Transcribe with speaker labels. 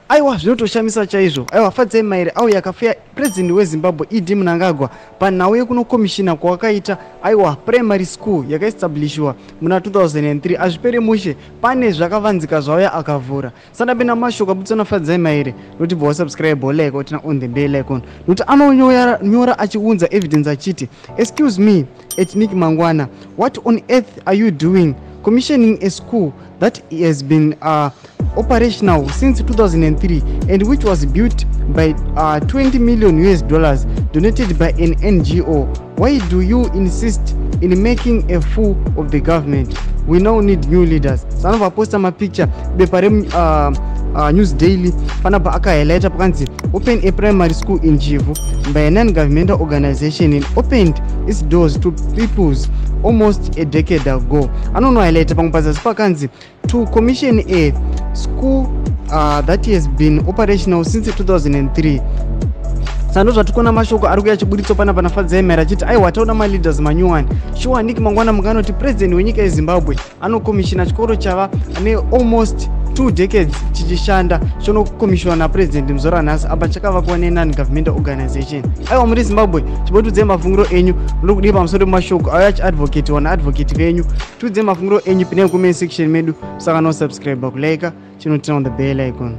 Speaker 1: Aiwa, zvinotoshamisa chaizvo. Aiwa, Fadzai Maire auya akafeya President weZimbabwe ED Mnangagwa panhau yekunokomishina kwawakaita, aiwa, primary school yakaestablishiwa muna 2003. Hazviperi mushe, pane zvakavanzika zvauya akavhura. Sandapinda mashoko abutswa naFadzai Maire, nokuti bva wasubscribe, wolike, woturn on the bell icon, nokuti anonyora achiunza evidence achiti, "Excuse me, @Nick Mangwana, what on earth are you doing commissioning a school that has been operational since 2003 and which was built by 20 million US dollars donated by an NGO? Why do you insist in making a fool of the government? We now need new leaders." So anobva aposta mapicture, bepa re News Daily. Panapa akahighlighta pakanzi "Open a primary school in Chivhu by a non-governmental organization and opened its doors to peoples almost a decade ago." Anonohighlighta pamwe pazasi pakanzi "To commission a school that has been operational since 2003." Saka ndozvatikuona mashoko ari kuya achiburitswa panapa naFadzai Maire achiti, aiwa, taona maleaders manyuwani. Shuwa, Nick Mangwana mukanoti president wenyika yeZimbabwe anokomishina chikoro chava nealmost 2 decades chichishanda, chonokomishwa napresident muzora nhasi, apa chakavakwa nenon governmental organization? Aiwa, muri Zimbabwe, chimbotiudzai mafungiro enyu. Muri kudii pamusoro pemashoko auya achiadvocate naadvocate venyu? Tiudzei mafungiro enyu, pinai comment section medu. Saka nosubscribe, kulike, chinoturn on the bell icon.